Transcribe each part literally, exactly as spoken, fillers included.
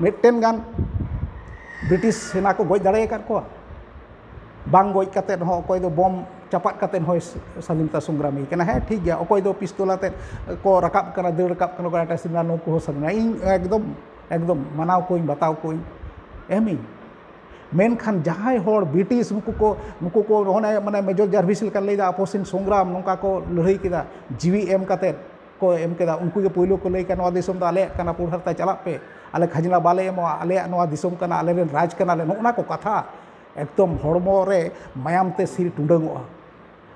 ᱢᱤᱫᱴᱮᱱ ᱜᱟᱱ ᱵᱨᱤᱴᱤᱥ ᱥᱮᱱᱟ ᱠᱚ ᱜᱚᱡ ᱫᱟᱲᱮ ᱟᱠᱟᱫ ᱠᱚᱣᱟ? ᱵᱟᱝ ᱜᱚᱡ ᱠᱟᱛᱮᱫ ᱦᱚᱸ, ᱚᱠᱚᱭ ᱫᱚ ᱵᱚᱢ ᱪᱟᱯᱟᱫ ᱠᱟᱛᱮᱫ ᱦᱚᱸᱭ ᱥᱟᱫᱷᱤᱱᱚᱛᱟ ᱥᱚᱝᱜᱨᱟᱢᱤ ᱠᱟᱱᱟ᱾ ᱦᱮᱸ, ᱴᱷᱤᱠ ᱜᱮᱭᱟ, ᱚᱠᱚᱭ ᱫᱚ ᱯᱤᱥᱛᱚᱞ ᱟᱛᱮᱫ ᱠᱚ ᱨᱟᱠᱟᱵ ᱠᱟᱱᱟ, ᱫᱟᱹᱲ ᱨᱟᱠᱟᱵ ᱠᱟᱱᱟ ᱠᱚ ᱮᱴᱟᱜ ᱥᱮᱱᱟ, ᱱᱩᱠᱩ ᱦᱚᱸ ᱥᱟᱫᱷᱤᱱᱟ᱾ ᱤᱧ ᱮᱠᱫᱚᱢ, ᱮᱠᱫᱚᱢ ᱢᱟᱱᱟᱣ ᱠᱚᱣᱟᱧ, ᱵᱟᱛᱟᱣ ᱠᱚᱣᱟᱧ, ᱮᱢᱤᱧ᱾ ᱢᱮᱱᱠᱷᱟᱱ ᱡᱟᱦᱟᱸᱭ ᱦᱚᱲ ᱵᱨᱤᱴᱤᱥ ᱱᱩᱠᱩ ᱠᱚ, ᱱᱩᱠᱩ ᱠᱚ ᱚᱱᱮ ᱢᱟᱱᱮ ᱢᱮᱡᱚᱨ ᱡᱟᱨᱵᱷᱤᱥ ᱞᱮᱠᱟ ᱞᱟᱹᱭᱫᱟ, ᱟᱯᱚᱥᱤᱱ ᱥᱚᱝᱜᱨᱟᱢ, ᱱᱚᱝᱠᱟ ᱠᱚ ᱞᱟᱹᱲᱦᱟᱹᱭ ᱠᱮᱫᱟ, ᱡᱤᱣᱤ ᱮᱢ ᱠᱟᱛᱮᱫ ᱠᱚ ᱮᱢ ᱠᱮᱫᱟ, ᱩᱱᱠᱩ ᱜᱮ ᱯᱳᱭᱞᱳ ᱠᱚ ᱞᱟᱹᱭ ᱠᱮᱫᱟ, "ᱱᱚᱣᱟ ᱫᱤᱥᱚᱢ ᱫᱚ ᱟᱞᱮᱭᱟᱜ ᱠᱟᱱᱟ, ᱯᱩᱲᱦᱟᱹᱨᱛᱟ ᱪᱟᱞᱟᱜ ᱯᱮ, ᱟᱞᱮ ᱠᱷᱟᱡᱽᱱᱟ ᱵᱟᱞᱮ ᱮᱢᱚᱜᱼᱟ, ᱟᱞᱮᱭᱟᱜ ᱱᱚᱣᱟ ᱫᱤᱥᱚᱢ ᱠᱟᱱᱟ, ᱟᱞᱮᱨᱮᱱ ᱨᱟᱡᱽ ᱠᱟᱱᱟᱞᱮ", ᱱᱚᱜᱼᱚ ᱱᱟ ᱠᱚ ᱠᱟᱛᱷᱟ ᱮᱠᱫᱚᱢ ᱦᱚᱲᱢᱚ ᱨᱮ ᱢᱟᱭᱟᱢ ᱛᱮ ᱥᱤᱨ ᱴᱩᱰᱟᱹᱝᱚᱜᱼᱟ᱾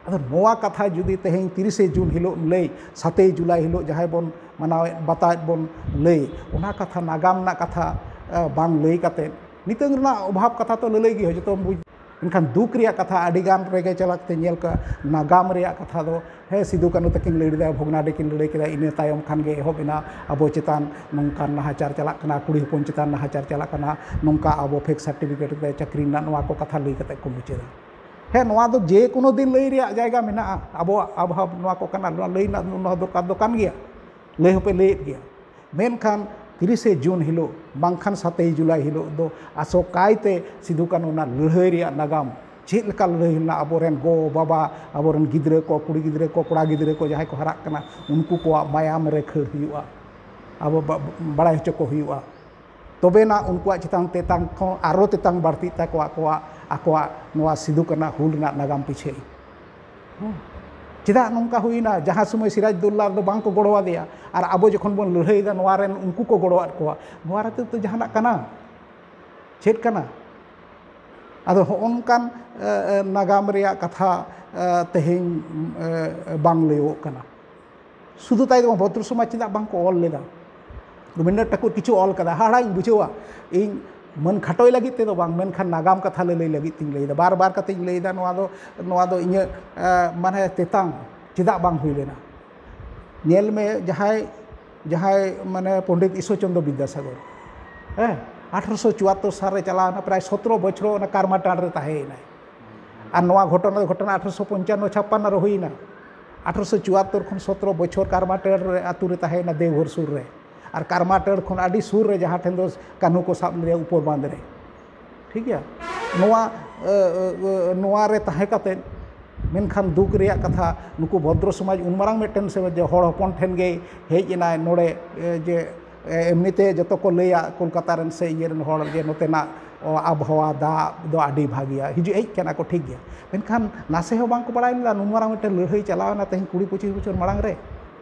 ᱟᱫᱚ ᱱᱚᱣᱟ ᱠᱟᱛᱷᱟ ᱡᱩᱫᱤ ᱛᱮᱦᱮᱧ ᱛᱤᱨᱤᱥᱮ ᱡᱩᱱ ᱦᱤᱞᱳᱜ ᱮᱢ ᱞᱟᱹᱭ, ᱥᱟᱛᱮᱭ ᱡᱩᱞᱟᱭ ᱦᱤᱞᱳᱜ ᱡᱟᱦᱟᱸᱭ ᱵᱚᱱ ᱢᱟᱱᱟᱣᱮᱫ ᱵᱟᱛᱟᱣᱮᱫ ᱵᱚᱱ ᱞᱟᱹᱭ, ᱚᱱᱟ ᱠᱟᱛᱷᱟ, ᱱᱟᱜᱟᱢ ᱨᱮᱱᱟᱜ ᱠᱟᱛᱷᱟ, ᱮ, ᱵᱟᱝ ᱞᱟᱹᱭ ᱠᱟᱛᱮᱫ, ᱱᱤᱛᱚᱝ ᱨᱮᱱᱟᱜ ᱚᱵᱷᱟᱵᱽ ᱠᱟᱛᱷᱟ ᱛᱚ ᱞᱟᱹᱞᱟᱹᱭ ᱜᱮ ᱦᱩᱭᱩᱜᱼᱟ, ᱡᱚᱛᱚ ᱵᱚᱱ ᱵᱩᱡᱽ᱾ ᱢᱮᱱᱠᱷᱟᱱ ᱫᱩᱠ ᱨᱮᱭᱟᱜ ᱠᱟᱛᱷᱟ ᱟᱹᱰᱤ ᱜᱟᱱ ᱨᱮᱜᱮ ᱪᱟᱞᱟᱜ ᱛᱮ ᱧᱮᱞ ᱠᱟᱜᱼᱟ, ᱱᱟᱜᱟᱢ ᱨᱮᱭᱟᱜ ᱠᱟᱛᱷᱟ ᱫᱚ, ᱦᱮᱸ, ᱥᱤᱫᱩ ᱠᱟᱹᱱᱦᱩ ᱛᱟᱹᱠᱤᱱ ᱞᱟᱹᱲ ᱞᱮᱫᱟ, ᱵᱷᱚᱜᱽᱱᱟᱰᱤ ᱠᱤᱱ ᱞᱟᱹᱲᱦᱟᱹᱭ ᱠᱮᱫᱟ, ᱤᱱᱟᱹ ᱛᱟᱭᱚᱢ ᱠᱷᱟᱱ ᱜᱮ ᱮᱦᱚᱵ ᱮᱱᱟ ᱟᱵᱚ ᱪᱮᱛᱟᱱ ᱱᱚᱝᱠᱟᱱ ᱱᱟᱦᱟᱪᱟᱨ ᱪᱟᱞᱟᱜ ᱠᱟᱱᱟ, ᱠᱩᱲᱤ ᱦᱚᱯᱚᱱ ᱪᱮᱛᱟᱱ ᱱᱟᱦᱟᱪᱟᱨ ᱪᱟᱞᱟᱜ ᱠᱟᱱᱟ, ᱱᱚᱝᱠᱟ ᱟᱵᱚ fake certificate ᱛᱮ ᱪᱟᱹᱠᱨᱤ ᱨᱮᱱᱟᱜ, ᱱᱚᱣᱟ ᱠᱚ ᱠᱟᱛᱷᱟ ᱞᱟᱹᱭ ᱠᱟᱛᱮ ᱠᱚ ᱢᱩᱪᱟᱹᱫᱟ᱾ ᱦᱮᱸ, ᱱᱚᱣᱟ ᱫᱚ ᱡᱮ ᱠᱳᱱᱳ ᱫᱤᱱ ᱞᱟᱹᱭ ᱨᱮᱭᱟᱜ ᱡᱟᱭᱜᱟ ᱢᱮᱱᱟᱜᱼᱟ, ᱟᱵᱚᱣᱟᱜ ᱚᱵᱷᱟᱵᱽ ᱱᱚᱣᱟ ᱠᱚ ᱠᱟᱱᱟ, ᱱᱚᱣᱟ ᱞᱟᱹᱭ ᱨᱮᱱᱟᱜ ᱱᱚᱣᱟ ᱫᱚᱨᱠᱟᱨ ᱫᱚ ᱠᱟᱱ ᱜᱮᱭᱟ, ᱞᱟᱹᱭ ᱦᱚᱸᱯᱮ ᱞᱟᱹᱭᱮᱫ ᱜᱮᱭᱟ᱾ ᱢᱮᱱᱠᱷᱟᱱ ᱛᱤᱨᱤᱥᱮ ᱡᱩᱱ ᱦᱤᱞᱳᱜ ᱵᱟᱝᱠᱷᱟᱱ ᱥᱟᱛᱮᱭ ᱡᱩᱞᱟᱭ ᱦᱤᱞᱳᱜ ᱫᱚ ᱟᱥᱚᱠᱟᱭᱛᱮ ᱥᱤᱫᱩ ᱠᱟᱹᱱᱦᱩ ᱚᱱᱟ ᱞᱟᱹᱲᱦᱟᱹᱭ ᱨᱮᱭᱟᱜ ᱱᱟᱜᱟᱢ, ᱪᱮᱫ ᱞᱮᱠᱟ ᱞᱟᱹᱲᱦᱟᱹᱭ ᱞᱮᱱᱟ, ᱟᱵᱚᱨᱮᱱ ᱜᱚ ᱵᱟᱵᱟ, ᱟᱵᱚᱨᱮᱱ ᱜᱤᱫᱽᱨᱟᱹ ᱠᱚ, ᱠᱩᱲᱤ ᱜᱤᱫᱽᱨᱟᱹ ᱠᱚ, ᱠᱚᱲᱟ ᱜᱤᱫᱽᱨᱟᱹ ᱠᱚ, ᱡᱟᱦᱟᱸᱭ ᱠᱚ ᱦᱟᱨᱟᱜ ᱠᱟᱱᱟ, ᱩᱱᱠᱩ ᱠᱚᱣᱟᱜ ᱢᱟᱭᱟᱢ ᱨᱮ ᱠᱷᱟᱹᱲ ᱦᱩᱭᱩᱜᱼᱟ, ᱟᱵᱚ ᱵᱟ-, ᱵᱟᱲᱟᱭ ᱦᱚᱪᱚ ᱠᱚ ᱦᱩᱭᱩᱜᱼᱟ᱾ ᱛᱚᱵᱮᱱᱟ ᱩᱱᱠᱩᱣᱟᱜ ᱪᱮᱛᱟᱱ ᱛᱮᱛᱟᱝ ᱠᱷᱚᱱ ᱟᱨᱚ ᱛᱮᱛᱟᱝ ᱵᱟᱹᱲᱛᱤᱜ ᱛᱟᱠᱚᱣᱟ, ᱟᱠᱚᱣᱟᱜ, ᱟᱠᱚᱣᱟᱜ ᱱᱚᱣᱟ ᱥᱤᱫᱩ ᱠᱟᱹᱱᱦᱩ ᱦᱩᱞ ᱨᱮᱱᱟᱜ ᱱᱟᱜᱟᱢ ᱯᱤᱪᱷᱟᱹ᱾ ᱦᱮᱸ᱾ ᱪᱮᱫᱟᱜ ᱱᱚᱝᱠᱟ ᱦᱩᱭᱱᱟ? ᱡᱟᱦᱟᱸ ᱥᱚᱢᱚᱭ ᱥᱤᱨᱟᱡᱽᱫᱚᱞᱞᱟ ᱫᱚ ᱵᱟᱝ ᱠᱚ ᱜᱚᱲᱚ ᱟᱫᱮᱭᱟ, ᱟᱨ ᱟᱵᱚ ᱡᱚᱠᱷᱚᱱ ᱵᱚᱱ ᱞᱟᱹᱲᱦᱟᱹᱭᱮᱫᱟ, ᱱᱚᱣᱟ ᱨᱮᱱ ᱩᱱᱠᱩ ᱠᱚ ᱜᱚᱲᱚᱣᱟᱫ ᱠᱚᱣᱟ, ᱱᱚᱣᱟ ᱨᱮ ᱛᱚ ᱡᱟᱦᱟᱱᱟᱜ ᱠᱟᱱᱟ, ᱪᱮᱫ ᱠᱟᱱᱟ? ᱟᱫᱚ ᱦᱚᱸᱜᱼᱚ ᱱᱚᱝᱠᱟᱱ, ᱮ, ᱮ, ᱱᱟᱜᱟᱢ ᱨᱮᱭᱟᱜ ᱠᱟᱛᱷᱟ, ᱮ, ᱛᱮᱦᱮᱧ, ᱮ, ᱵᱟᱝ ᱞᱟᱹᱭᱚᱜ ᱠᱟᱱᱟ᱾ ᱥᱩᱫᱷᱩ ᱛᱟᱭ ᱫᱚ ᱵᱟᱝ, ᱵᱷᱚᱫᱨᱚ ᱥᱚᱢᱟᱡᱽ ᱪᱮᱫᱟᱜ ᱵᱟᱝ ᱠᱚ ᱚᱞ ᱞᱮᱫᱟ? ᱨᱚᱵᱤᱱᱫᱨᱚᱱᱟᱛᱷ ᱴᱷᱟᱹᱠᱩᱨ ᱠᱤᱪᱷᱩ ᱚᱞ ᱠᱟᱫᱟ, ᱦᱟᱦᱟᱲᱟᱧ ᱵᱩᱡᱷᱟᱹᱣᱟ᱾ ᱤᱧ ᱢᱟᱹᱱ ᱠᱷᱟᱴᱚᱭ ᱞᱟᱹᱜᱤᱫ ᱛᱮᱫᱚ ᱵᱟᱝ, ᱢᱮᱱᱠᱷᱟᱱ ᱱᱟᱜᱟᱢ ᱠᱟᱛᱷᱟ ᱞᱟᱹᱞᱟᱹᱭ ᱞᱟᱹᱜᱤᱫ ᱛᱤᱧ ᱞᱟᱹᱭᱫᱟ᱾ ᱵᱟᱨ ᱵᱟᱨ ᱠᱟᱛᱮᱧ ᱞᱟᱹᱭᱫᱟ, ᱱᱚᱣᱟ ᱫᱚ, ᱱᱚᱣᱟ ᱫᱚ ᱤᱧᱟᱹᱜ, ᱮ, ᱢᱟᱱᱮ ᱛᱮᱛᱟᱝ ᱪᱮᱫᱟᱜ ᱵᱟᱝ ᱦᱩᱭ ᱞᱮᱱᱟ? ᱧᱮᱞ ᱢᱮ, ᱡᱟᱦᱟᱸᱭ, ᱡᱟᱦᱟᱸᱭ ᱢᱟᱱᱮ ᱯᱚᱱᱰᱤᱛ ᱤᱥᱚᱨ ᱪᱚᱱᱫᱨᱚ ᱵᱤᱫᱽᱫᱟᱥᱟᱜᱚᱨ, ᱦᱮᱸ, ᱟᱴᱷᱨᱚᱥᱚ ᱪᱩᱣᱟᱛᱛᱳᱨ ᱥᱟᱞ ᱨᱮ ᱪᱟᱞᱟᱣ ᱮᱱᱟ, ᱯᱨᱟᱭ ᱥᱚᱛᱨᱚ ᱵᱚᱪᱷᱚᱨ ᱚᱱᱟ ᱠᱟᱨᱢᱟᱴᱟᱲ ᱨᱮ ᱛᱟᱦᱮᱸᱭᱮᱱᱟᱭ᱾ ᱟᱨ ᱱᱚᱣᱟ ᱜᱷᱚᱴᱚᱱᱟ ᱫᱚ ᱜᱷᱚᱴᱚᱱᱟ ᱟᱴᱷᱨᱚᱥᱚ ᱯᱚᱧᱪᱟᱱᱱᱚ ᱪᱷᱟᱯᱯᱟᱱᱱᱚ ᱨᱮ ᱦᱩᱭᱱᱟ᱾ ᱟᱴᱷᱨᱚᱥᱚ ᱪᱩᱣᱟᱛᱛᱳᱨ ᱠᱷᱚᱱ ᱥᱚᱛᱨᱚ ᱵᱚᱪᱷᱚᱨ ᱠᱟᱨᱢᱟᱴᱟᱲ ᱨᱮ ᱟᱹᱛᱩ ᱨᱮ ᱛᱟᱦᱮᱸᱭᱮᱱᱟ, ᱫᱮᱣᱜᱷᱚᱨ ᱥᱩᱨ ᱨᱮ᱾ ᱟᱨ ᱠᱟᱨᱢᱟᱴᱟᱹᱲ ᱠᱷᱚᱱ ᱟᱹᱰᱤ ᱥᱩᱨ ᱨᱮ ᱡᱟᱦᱟᱸ ᱴᱷᱮᱱ ᱫᱚ ᱠᱟᱹᱱᱦᱩ ᱠᱚ ᱥᱟᱵ ᱞᱮᱫᱮᱭᱟ ᱩᱯᱚᱨ ᱵᱟᱸᱫᱽ ᱨᱮ, ᱴᱷᱤᱠ ᱜᱮᱭᱟ᱾ ᱱᱚᱣᱟ ᱱᱚᱣᱟ ᱨᱮ ᱛᱟᱦᱮᱸ ᱠᱟᱛᱮ, ᱢᱮᱱᱠᱷᱟᱱ ᱫᱩᱠ ᱨᱮᱭᱟᱜ ᱠᱟᱛᱷᱟ, ᱱᱩᱠᱩ ᱵᱷᱚᱫᱨᱚ ᱥᱚᱢᱟᱡᱽ ᱩᱱ ᱢᱟᱨᱟᱝ ᱢᱤᱫᱴᱮᱱ ᱥᱮ ᱡᱮ ᱦᱚᱲ ᱦᱚᱯᱚᱱ ᱴᱷᱮᱱ ᱜᱮᱭ ᱦᱮᱡ ᱮᱱᱟᱭ ᱱᱚᱰᱮ, ᱡᱮ ᱮᱢᱱᱤᱛᱮ ᱡᱚᱛᱚ ᱠᱚ ᱞᱟᱹᱭᱟ ᱠᱳᱞᱠᱟᱛᱟ ᱨᱮᱱ ᱥᱮ ᱤᱭᱟᱹ ᱨᱮᱱ ᱦᱚᱲ ᱡᱮ ᱱᱚᱛᱮᱱᱟᱜ ᱟᱵᱚᱦᱟᱣᱟ, ᱫᱟᱜ ᱫᱚ ᱟᱹᱰᱤ ᱵᱷᱟᱹᱜᱤᱭᱟ, ᱦᱤᱡᱩᱜ ᱦᱮᱡ ᱠᱟᱱᱟ ᱠᱚ, ᱴᱷᱤᱠ ᱜᱮᱭᱟ᱾ ᱢᱮᱱᱠᱷᱟᱱ ᱱᱟᱥᱮ ᱦᱚᱸ ᱵᱟᱝ ᱠᱚ ᱵᱟᱲᱟᱭ ᱞᱮᱫᱟ ᱱᱩᱱ ᱢᱟᱨᱟᱝ ᱢᱤᱫᱴᱮᱱ ᱞᱟᱹᱲᱦᱟᱹᱭ ᱪᱟᱞᱟᱣ ᱮᱱᱟ ᱛᱮᱦᱮᱧ ᱠᱩᱲᱤ ᱯᱚᱸᱪᱤᱥ ᱵᱚᱪᱷᱚᱨ ᱢᱟᱲᱟᱝ ᱨᱮ,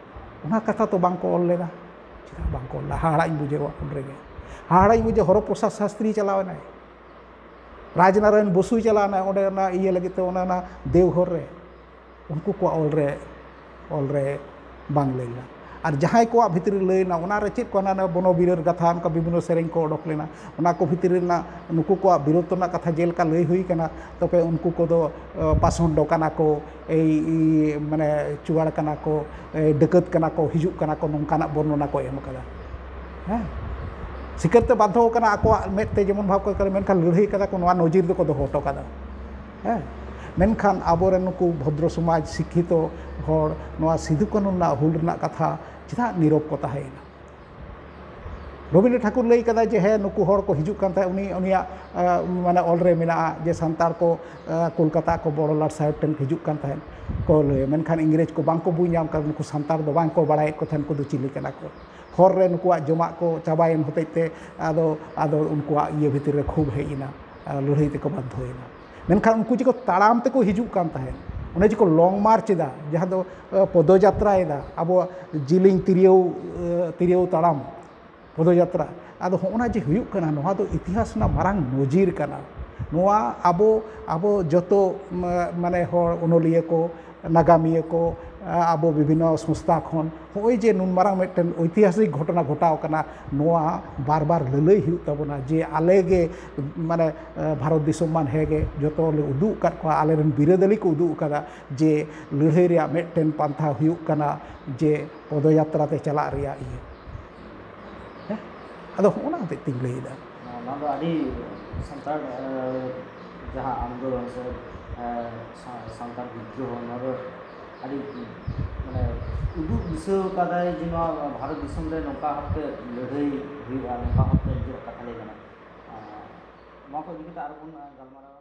ᱚᱱᱟ ᱠᱟᱛᱷᱟ ᱛᱚ ᱵᱟᱝ ᱠᱚ ᱚᱞ ᱞᱮᱫᱟ᱾ ᱪᱮᱫᱟᱜ ᱵᱟᱝ ᱠᱚ ᱚᱞ ᱞᱮᱫᱟ? ᱦᱟᱦᱟᱲᱟᱜ ᱤᱧ ᱵᱩᱡᱷᱟᱹᱣᱟ ᱩᱱ ᱨᱮᱜᱮ᱾ ᱦᱟᱦᱟᱲᱟᱜ ᱤᱧ ᱵᱩᱡᱷᱟᱹᱣᱟ, ᱦᱚᱨᱚ ᱯᱨᱚᱥᱟᱫᱽ ᱥᱟᱥᱛᱨᱤ ᱪᱟᱞᱟᱣ ᱮᱱᱟᱭ, ᱨᱟᱡᱽᱱᱟᱨᱟᱭᱚᱱ ᱵᱚᱥᱩᱭ ᱪᱟᱞᱟᱣ ᱮᱱᱟᱭ ᱚᱸᱰᱮ ᱚᱱᱟ ᱤᱭᱟᱹ ᱞᱟᱹᱜᱤᱫ ᱛᱮ, ᱚᱱᱟ, ᱚᱱᱟ ᱫᱮᱣᱜᱷᱚᱨ ᱨᱮ᱾ ᱩᱱᱠᱩ ᱠᱚᱣᱟᱜ ᱚᱞ ᱨᱮ, ᱚᱞ ᱨᱮ ᱵᱟᱝ ᱞᱟᱹᱭ ᱞᱮᱱᱟ᱾ ᱟᱨ ᱡᱟᱦᱟᱸᱭ ᱠᱚᱣᱟᱜ ᱵᱷᱤᱛᱨᱤ ᱨᱮ ᱞᱟᱹᱭ ᱮᱱᱟ, ᱚᱱᱟ ᱨᱮ ᱪᱮᱫ ᱠᱚ ᱦᱟᱱᱟ ᱱᱟᱣᱟ ᱵᱚᱱᱚ ᱵᱤᱨᱟᱹᱨ ᱠᱟᱛᱷᱟ, ᱚᱱᱠᱟ ᱵᱤᱵᱷᱤᱱᱱᱚ ᱥᱮᱨᱮᱧ ᱠᱚ ᱚᱰᱚᱠ ᱞᱮᱱᱟ, ᱚᱱᱟ ᱠᱚ ᱵᱷᱤᱛᱨᱤ ᱨᱮᱱᱟᱜ ᱱᱩᱠᱩ ᱠᱚᱣᱟᱜ ᱵᱤᱨᱚᱛ ᱨᱮᱱᱟᱜ ᱠᱟᱛᱷᱟ ᱡᱮᱞᱮᱠᱟ ᱞᱟᱹᱭ ᱦᱩᱭ ᱠᱟᱱᱟ, ᱛᱚᱵᱮ ᱩᱱᱠᱩ ᱠᱚᱫᱚ, ᱮ, ᱯᱟᱥᱚᱱᱰᱚ ᱠᱟᱱᱟ ᱠᱚ, ᱮᱭ, ᱢᱟᱱᱮ ᱪᱩᱣᱟᱹᱲ ᱠᱟᱱᱟ ᱠᱚ, ᱮ, ᱰᱟᱹᱠᱟᱹᱛ ᱠᱟᱱᱟ ᱠᱚ, ᱦᱤᱡᱩᱜ ᱠᱟᱱᱟ ᱠᱚ, ᱱᱚᱝᱠᱟᱱᱟᱜ ᱵᱚᱨᱱᱚᱱᱟ ᱠᱚ ᱮᱢ ᱠᱟᱫᱟ᱾ ᱦᱮᱸ, ᱥᱤᱠᱟᱹᱨ ᱛᱮ ᱵᱟᱫᱷᱚ ᱠᱟᱱᱟ ᱟᱠᱚᱣᱟᱜ ᱢᱮᱫ ᱛᱮ ᱡᱮᱢᱚᱱ ᱵᱷᱟᱵᱽ ᱠᱚ ᱠᱟᱱᱟ, ᱢᱮᱱᱠᱷᱟᱱ ᱞᱟᱹᱲᱦᱟᱹᱭ ᱠᱟᱫᱟ ᱠᱚ, ᱱᱚᱣᱟ ᱱᱚᱡᱤᱨ ᱫᱚᱠᱚ ᱫᱚᱦᱚ ᱦᱚᱴᱚ ᱠᱟᱫᱟ᱾ ᱦᱮᱸ, ᱢᱮᱱᱠᱷᱟᱱ ᱟᱵᱚᱨᱮᱱ ᱱᱩᱠᱩ ᱵᱷᱚᱫᱨᱚ ᱥᱚᱢᱟᱡᱽ ᱥᱤᱠᱠᱷᱤᱛᱚ ᱦᱚᱲ ᱱᱚᱣᱟ ᱥᱤᱫᱩ ᱠᱟᱹᱱᱩ ᱨᱮᱱᱟᱜ ᱦᱩᱞ ᱨᱮᱱᱟᱜ ᱠᱟᱛᱷᱟ ᱪᱮᱫᱟᱜ ᱱᱤᱨᱚᱵ ᱠᱚ ᱛᱟᱦᱮᱸᱭᱮᱱᱟ? ᱨᱚᱵᱤᱱᱫᱨᱚ ᱴᱷᱟᱠᱩᱨ ᱞᱟᱹᱭ ᱠᱟᱫᱟ ᱡᱮ, ᱦᱮᱸ, ᱱᱩᱠᱩ ᱦᱚᱲ ᱠᱚ ᱦᱤᱡᱩᱜ ᱠᱟᱱ ᱛᱟᱦᱮᱸᱫ, ᱩᱱᱤ, ᱩᱱᱤᱭᱟᱜ, ᱮ, ᱢᱟᱱᱮ ᱚᱞ ᱨᱮ ᱢᱮᱱᱟᱜᱼᱟ ᱡᱮ ᱥᱟᱱᱛᱟᱲ ᱠᱚ, ᱮ, ᱠᱳᱞᱠᱟᱛᱟ ᱠᱚ ᱵᱚᱲᱚ ᱞᱟᱴ ᱥᱟᱦᱮᱵᱽ ᱴᱷᱮᱱ ᱦᱤᱡᱩᱜ ᱠᱟᱱ ᱛᱟᱦᱮᱸᱫ ᱠᱚ ᱞᱟᱹᱭᱟ, ᱢᱮᱱᱠᱷᱟᱱ ᱤᱝᱨᱮᱡᱽ ᱠᱚ ᱵᱟᱝ ᱠᱚ ᱵᱩᱡᱽ ᱧᱟᱢ ᱠᱟᱫᱟ, ᱱᱩᱠᱩ ᱥᱟᱱᱛᱟᱲ ᱫᱚ ᱵᱟᱝ ᱠᱚ ᱵᱟᱲᱟᱭᱮᱫ ᱠᱚ ᱛᱟᱦᱮᱸᱫ, ᱱᱩᱠᱩ ᱫᱚ ᱪᱤᱞᱤ ᱠᱟᱱᱟ ᱠᱚ᱾ ᱦᱚᱨ ᱨᱮ ᱱᱩᱠᱩᱣᱟᱜ ᱡᱚᱢᱟᱜ ᱠᱚ ᱪᱟᱵᱟᱭᱮᱱ ᱦᱚᱛᱮᱡ ᱛᱮ ᱟᱫᱚ, ᱟᱫᱚ ᱩᱱᱠᱩᱣᱟᱜ ᱤᱭᱟᱹ ᱵᱷᱤᱛᱤᱨ ᱨᱮ ᱠᱷᱩᱵᱽ ᱦᱮᱡ ᱮᱱᱟ, ᱟᱨ ᱞᱟᱹᱲᱦᱟᱹᱭ ᱛᱮᱠᱚ ᱵᱟᱫᱽᱫᱷᱚᱭᱮᱱᱟ᱾ ᱢᱮᱱᱠᱷᱟᱱ ᱩᱱᱠᱩ ᱡᱮᱠᱚ ᱛᱟᱲᱟᱢ ᱛᱮᱠᱚ ᱦᱤᱡᱩᱜ ᱠᱟᱱ ᱛᱟᱦᱮᱸᱫ, ᱚᱱᱮ ᱡᱮᱠᱚ ᱞᱚᱝ ᱢᱟᱨᱪ ᱮᱫᱟ, ᱡᱟᱦᱟᱸ ᱫᱚ, ᱮ, ᱯᱚᱫᱚᱡᱟᱛᱨᱟ ᱮᱫᱟ, ᱟᱵᱚᱣᱟᱜ ᱡᱤᱞᱤᱧ ᱛᱤᱨᱭᱳ, ᱮ, ᱛᱤᱨᱭᱳ ᱛᱟᱲᱟᱢ ᱯᱚᱫᱚᱡᱟᱛᱨᱟ᱾ ᱟᱫᱚ ᱦᱚᱸᱜᱼᱚ ᱱᱟ ᱡᱮ ᱦᱩᱭᱩᱜ ᱠᱟᱱᱟ, ᱱᱚᱣᱟ ᱫᱚ ᱤᱛᱤᱦᱟᱥ ᱨᱮᱱᱟᱜ ᱢᱟᱨᱟᱝ ᱱᱚᱡᱤᱨ ᱠᱟᱱᱟ᱾ ᱱᱚᱣᱟ ᱟᱵᱚ, ᱟᱵᱚ ᱡᱚᱛᱚ, ᱢᱟ-, ᱢᱟᱱᱮ ᱦᱚᱲ ᱚᱱᱚᱞᱤᱭᱟᱹ ᱠᱚ, ᱱᱟᱜᱟᱢᱤᱭᱟᱹ ᱠᱚ, ᱟ-, ᱟᱵᱚ ᱵᱤᱵᱷᱤᱱᱱᱚ ᱥᱚᱝᱥᱛᱷᱟ ᱠᱷᱚᱱ ᱦᱚᱸᱜᱼᱚᱭ ᱡᱮ ᱱᱩᱱ ᱢᱟᱨᱟᱝ ᱢᱤᱫᱴᱮᱱ ᱳᱭᱛᱤᱦᱟᱥᱤᱠ ᱜᱷᱚᱴᱚᱱᱟ ᱜᱷᱚᱴᱟᱣ ᱠᱟᱱᱟ, ᱱᱚᱣᱟ ᱵᱟᱨ ᱵᱟᱨ ᱞᱟᱹᱞᱟᱹᱭ ᱦᱩᱭᱩᱜ ᱛᱟᱵᱚᱱᱟ ᱡᱮ ᱟᱞᱮ ᱜᱮ, ᱢᱟᱱᱮ, ᱮ, ᱵᱷᱟᱨᱚᱛ ᱫᱤᱥᱚᱢ ᱢᱟᱱ ᱦᱮᱸ ᱜᱮ ᱡᱚᱛᱚ ᱞᱮ ᱩᱫᱩᱜ ᱟᱠᱟᱫ ᱠᱚᱣᱟ, ᱟᱞᱮᱨᱮᱱ ᱵᱤᱨᱟᱹᱫᱟᱹᱞᱤ ᱠᱚ ᱩᱫᱩᱜ ᱟᱠᱟᱫᱟ ᱡᱮ ᱞᱟᱹᱲᱦᱟᱹᱭ ᱨᱮᱭᱟᱜ ᱢᱤᱫᱴᱮᱱ ᱯᱟᱱᱛᱷᱟ ᱦᱩᱭᱩᱜ ᱠᱟᱱᱟ ᱡᱮ ᱯᱚᱫᱚᱭᱟᱛᱨᱟ ᱛᱮ ᱪᱟᱞᱟᱜ ᱨᱮᱭᱟᱜ ᱤᱭᱟᱹ᱾ ᱦᱮᱸ? ᱟᱫᱚ ᱦᱚᱸᱜᱼᱚ ᱱᱟ ᱦᱚᱛᱮᱡ ᱛᱤᱧ ᱞᱟᱹᱭᱮᱫᱟ᱾ ᱱᱚᱣᱟ ᱫᱚ ᱟᱹᱰᱤ ᱥᱟᱱᱛᱟᱲ, ᱮ, ᱡᱟᱦᱟᱸ ᱟᱱᱫᱳᱞᱚᱱ ᱥᱮ, ᱮ, ᱥᱟ-, ᱥᱟᱱᱛᱟᱲ ᱵᱤᱫᱽᱫᱨᱳᱦᱚ, ᱱᱚᱣᱟ ᱫᱚ ᱟᱹᱰᱤ, ᱢᱟᱱᱮ, ᱩᱫᱩᱜ ᱫᱤᱥᱟᱹ ᱠᱟᱫᱟᱭ ᱡᱮ ᱱᱚᱣᱟ ᱵᱷᱟᱨᱚᱛ ᱫᱤᱥᱚᱢ ᱨᱮ ᱱᱚᱝᱠᱟ ᱵᱷᱟᱵᱛᱮ ᱞᱟᱹᱲᱦᱟᱹᱭ ᱦᱩᱭᱩᱜᱼᱟ, ᱱᱚᱝᱠᱟ ᱵᱷᱟᱵᱛᱮ ᱱᱤᱡᱮᱨᱟᱜ ᱠᱟᱛᱷᱟ ᱞᱟᱹᱭ ᱜᱟᱱᱚᱜᱼᱟ᱾ ᱟᱨ ᱱᱚᱣᱟ ᱠᱚ ᱤᱫᱤ ᱠᱟᱛᱮ ᱟᱨᱚ ᱵᱚᱱ ᱜᱟᱞᱢᱟᱨᱟᱣᱟ᱾